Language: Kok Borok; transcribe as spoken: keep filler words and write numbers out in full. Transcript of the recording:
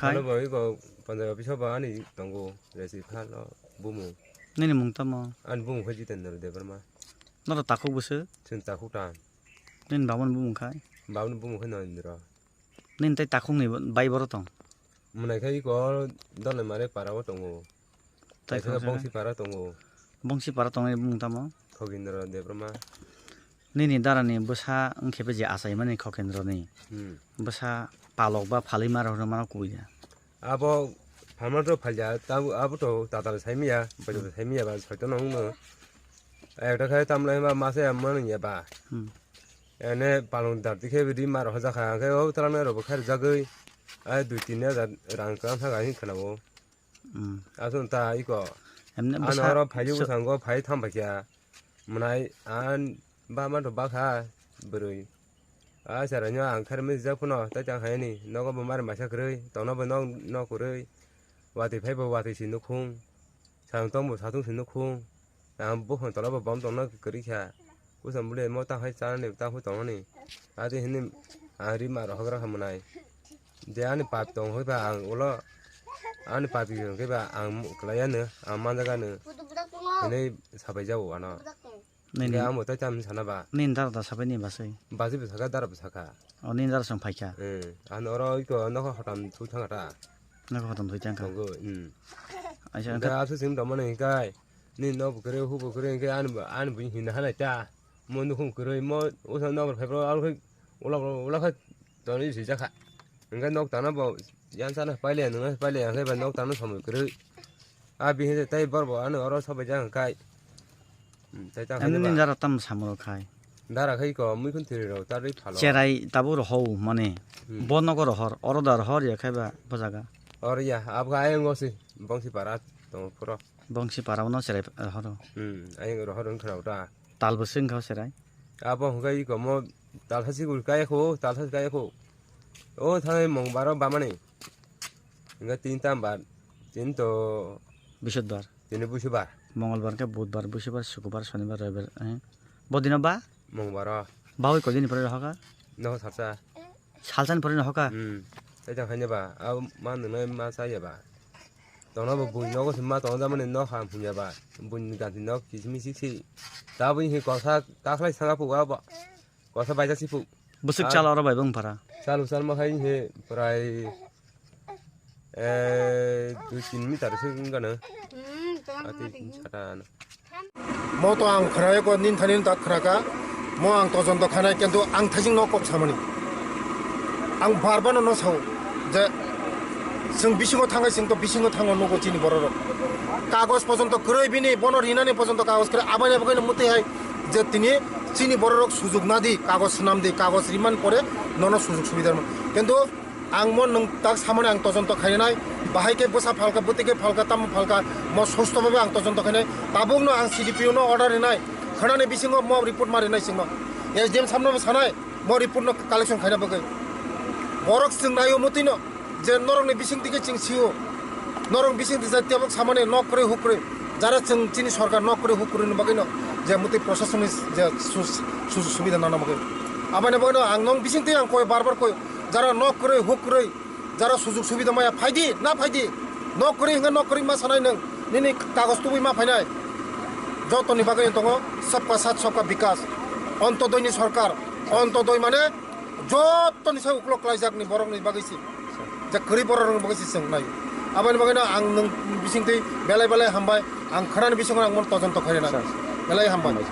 Ano bo iko panchayat office o bo ani tongo, J C Khan o bumung. Nini mung tamo? Ani bumung khe Jitendra Debbarma. Noro takhuk bwswk? Chwng takhuk tan. Nini babani bumung khai? Babani bumung khai Narendra. Nini tai takhukni bai boro tong? Mwnai khai iko Dolai Mare para o tongo. Tai Kaisa khoroksa Bongsi para tongo. Bongsi para tongnai bumung tamo? Khogindra Debbarma. Nini darani bwsa wngkhe je achaimani Khokendroni. Hmm. Bwsa palok ba phalwi ma rok mano kubui ya. Abo phalma to phalya, abo to tatal saimiya, bajo saimiya ba soito nong no. Ekta khai tamlai ba masa ya mano ya ba. Hmm. Ene palong dar dikhe bidi mar hoja kha, khe o talang rok khai jagwi. Ai dui tin hajar rang kan thaga hin khana o. Hmm. Aswk ta iko. Emne ano bwsa oro phaiwi so- bwskango phai tham bai kha. Mwnai an ba ma to bakha bwrwi. A chwraino ang kharwi rijak phano tai tang haini nogo bo mar maisa kwrwi tongno bo nok nok kwrwi. Watwi phai bo watwi si nukhung. Satung tong bo satung si nukhung. Ang buphang tola bo bom tongno kwrwi kha. Bwskango bwlwi mo tang hai chanani tang hui tongmani. Ati hini ang ri ma rohok rok hamonai. Je ani pap tong hoi ba ang ulo ani pap yong khe ba ang mu-, kwlai ano, ang manjak ano. Hwnwi sabai jago ano. Nini, hwnkhe ang bo tai tam sana ba. Nini dara da sabai ni basai. Basi bwsakha dara bwsakha. O nini dara song phaikha. Eh, ano oro iko nokha hotam thui thangkha ta. Nokha hotam thui thangkha. Tongo, hmm. Aisa, hwnkhe hwnkhe aswk simi tongmani hwnkhe. Nini nok bo kwrwi, huk bo kwrwi, hwnkhe ani bo, ani bo hinwi hanai ta. Mo nukhung kwrwi, mo usa nok rok phai phro, aro khai ulak, ulak khai tonwi swijak kha. Hwnkhe nok tangna bo yan sana paile, nungna paile, hwnkhe ba nok tangna samung kwrwi. A bihik tei bor bo ano oro sobai jak hwnkhe. Hmm, tei tang Ani hwnkhe nini ba. Dara tam samung rok khai. Dara khai ko muikhun thwrwi rok ta rwi phalo. Cherai tabuk rohor mane. Hmm. Bo nogo rohor, oro da rohor ya khai ba bo jaga. Oro ya, abo khe ayang o se Bongsi para tong phuro. Bongsi para no cherai rohor. Hmm, ayang rohor wng khna ta. Tal bo se wngkha o cherai. Abo hwnkhe iko mo talsa sikul kaya kho, talsa kaya kho. O thangwi mong baro bamani. Hwnkhe tin tam bar, tin to Bisudbar. Tini busubar. Mongolbar khe budbar, busubar, sukubar, sonibar, roibar, eh. Bodino ba? Mong baro. Bawi kodini pore rohoka? Noho sarsa. Salsani pore rohoka? Hmm. Tei tang haino ba, abo ma nwngnai ma chaya ba. Tongna bo buini nogo se ma tongna jamani nok ham himya ba. Buini ganti nok kisimi siksi. Tabui hi kosa kakhlai sanga puga ba. Kosa baijak si pu. Bwswk Ah. Chal oro bai bwng para. Chal chal ma khai he prai, eh, dui tin meter se wng gana. Hmm, tong Ati ma tong. Sata na. Mo to ang khwrai ko nin thani ta khwraka. Mo ang tojon to khanai kintu ang thajing no kok samani. Ang bar bar no no sao je sing bisingo thangai sing to bisingo thango nogo chini bororok. Kagos pojonto kwrwi bini bono rinani pojonto kagos kwrwi abani bagwi no muti hai je tini chini bororok sujuk nadi kagos swnam di kagos riman pore nono sujuk subidar man. Kintu ang mo nwng tak samani ang tojonto khainai bahai khe bwsa phalka bwtwi khe phalka tamo phalka mo susto bhabe ang tojonto khainai tabuk no ang C D P O no order rinai khwnani bisingo mo report ma rinai singno S D M samno bo sanai. Mo report no collection khaina bagwi. Borok chwng naio mutwi no je norok ni bising tike chwng sio. Norok bising tike tebok samani nok kwrwi huk kwrwi. Jara chwng chini sorkar nok kwrwi huk kwrwi ni bagwi no je mutwi proshasoni je su-, sujog subida nana bagwi. Aboni bagwi no ang nong bising twi ang koi bar bar koi jara nok kwrwi huk kwrwi. Jara sujog subida maya phaidi na phaidi. Nok kwrwi hwnga nok kwrwi ma sanai nwng. Nini kagos tubui ma phainai. Jotoni bagwi tongo sabka sath sabka bikas. Ontodoi ni sorkar. Ontodoi mane jotoni sai uklok klaijak ni borok ni bagwi si. Je kwrwi borok ni bagwi si chwng nai. Aboni bagwi no ang nwng bising twi belai belai hambai. Ang khwnani bisingo ang mon tojon to khaina. Belai hambai.